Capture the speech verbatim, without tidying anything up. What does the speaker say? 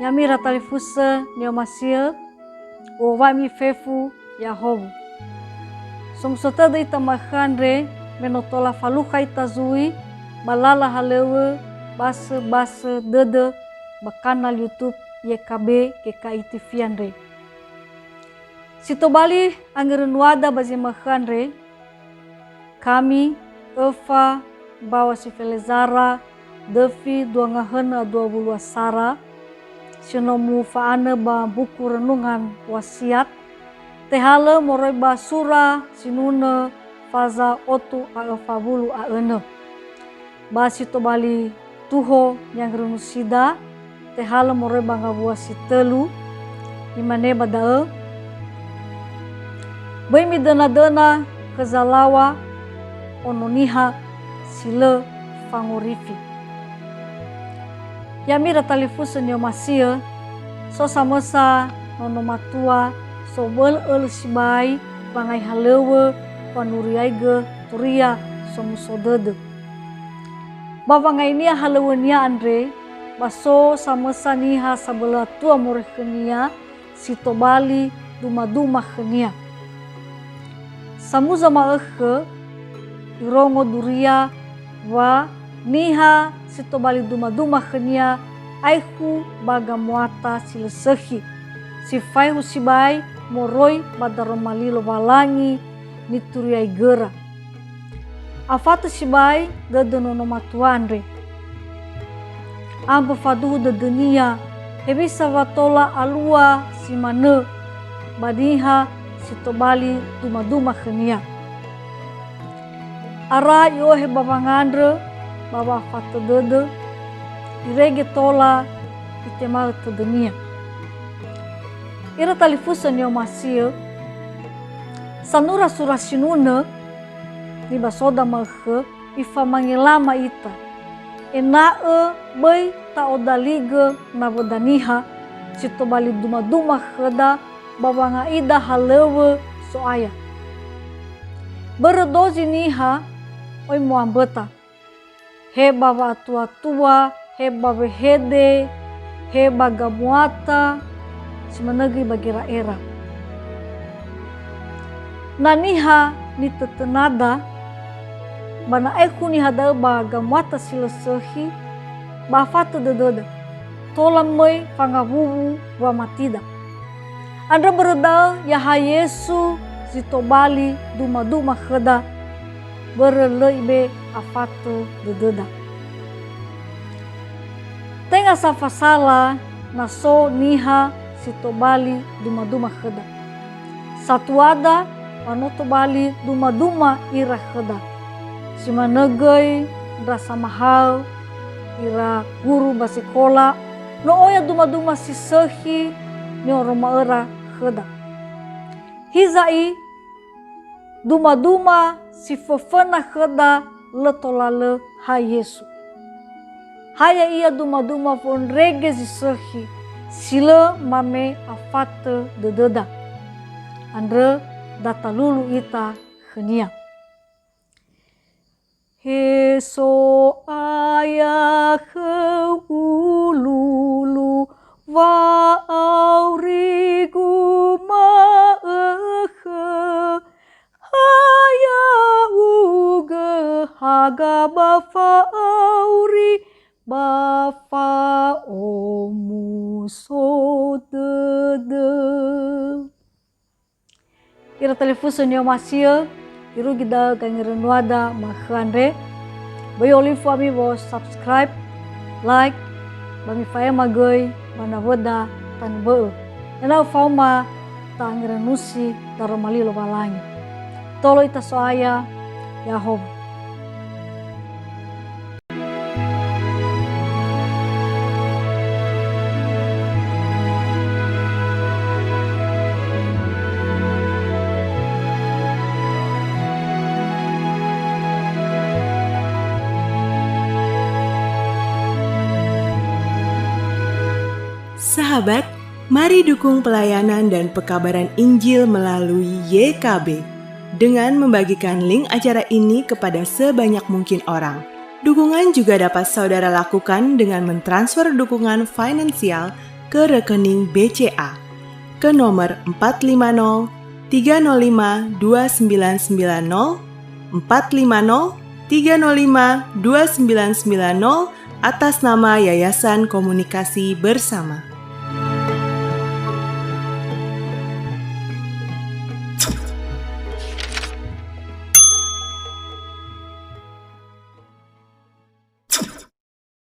Ya'ami ira talifusö ni'omasi'ö, u'owa'ami fefu ya'ahowu. Somuso tödö ita ma'ökhö andre, me no tola falukha ita zui ba lala halöŵö basöbasö dödö ba kanal YouTube Y K B G K I T V andre. Si tobali angörönuada ba zi ma'ökhö andre, kami, öfa, mbaŵa si felezara, döfi dua ngahönö a dua wulu asara, si no mufa'anö ba mbuku Renungan Wasiat, tehalö moroi ba sura sinunö faza otu a öfa wulu a önö. Ba si tobali tuho ni'angörönusida, tehalö moroi ba ngawua si tölu, imane ba da'ö, "Böi midöna-döna khö zalaŵa, ono niha si lö fangorifi." Ya'ami ira talifusö ni'omasi'ö, so samösa nono matua sobölö-ölö sibai wangai halöŵö wanuriaigö turia somuso dödö. Ba wangainia halöŵönia andre, ba so samösa niha sabölö atua moroi khönia si tobali duma-duma khönia. Samuza ma'ökhö, irongo duria wa niha si tobali duma-duma khönia aekhu ba gamuata si lö sökhi, si faehu sibai moroi ba Daroma Li Lowalangi nituriaigöra. Afatö sibai dödö nono matua andre. Ambö faduhu dödönia, hewisa wa tola alua si manö ba niha si tobali duma-duma khönia. Ara i'ohe ba wangandrö ba wa'afatö dödö, irege tola itemaö tödönia. Ira talifusö ni'omasi'ö, sanura sura sinunö nibasoda ma'ökhö, ifamangelama ita, ena'ö böi ta'odaligö nawöda niha si tobali duma-duma khöda ba wanga'ida halöŵö So'aya. Börö dozi niha oi mo'amböta, he ba wa'atua-tua, he ba wehede, he ba gamuata, si manö göi ba gera'era. Na niha nitötönada, ba na aekhu niha da'ö ba gamuata si lö sökhi, ba afatö dödöda, tola möi fangawuwu wamatida. Andrö börö da'ö ya ha Yesu zi tobali duma-duma khöda, börö lö ibe afatö dödöda. Tenga sa fasala na so niha si tobali duma-duma khöda. Satuada ba no tobali duma-duma ira khöda. Si manö göi ndra samahaö, ira guru ba sekola, no oya duma-duma si sökhi ni'oroma'öra khöda. Hiza i, duma-duma si föföna khöda lö tola lö ha Yesu. Ha ya'ia duma-duma wondrege zi sökhi, si lö mame afatö dödöda. Andrö datalulu ita khönia. He So'aya khöu lulu wa'aurigu ma'ökhö, ha ya'ugö haga ba fa'auri ba fa'omuso dödö. Ira talifusö ni'omasi'ö, irugi da'ö gangeranuada ma'ökhö andre. Böi olifu ami wo subscribe, like, ba mifa'ema göi ba nawöda tanö bö'ö. Ena'ö faoma ta'angeranusi Daroma Li Lowalangi. Tolo ita So'aya, ya'ahowu. Sahabat, mari dukung pelayanan dan pekabaran Injil melalui Y K B dengan membagikan link acara ini kepada sebanyak mungkin orang. Dukungan juga dapat saudara lakukan dengan mentransfer dukungan finansial ke rekening B C A ke nomor empat lima nol tiga nol lima dua sembilan sembilan nol, empat lima nol tiga nol lima dua sembilan sembilan nol, atas nama Yayasan Komunikasi Bersama.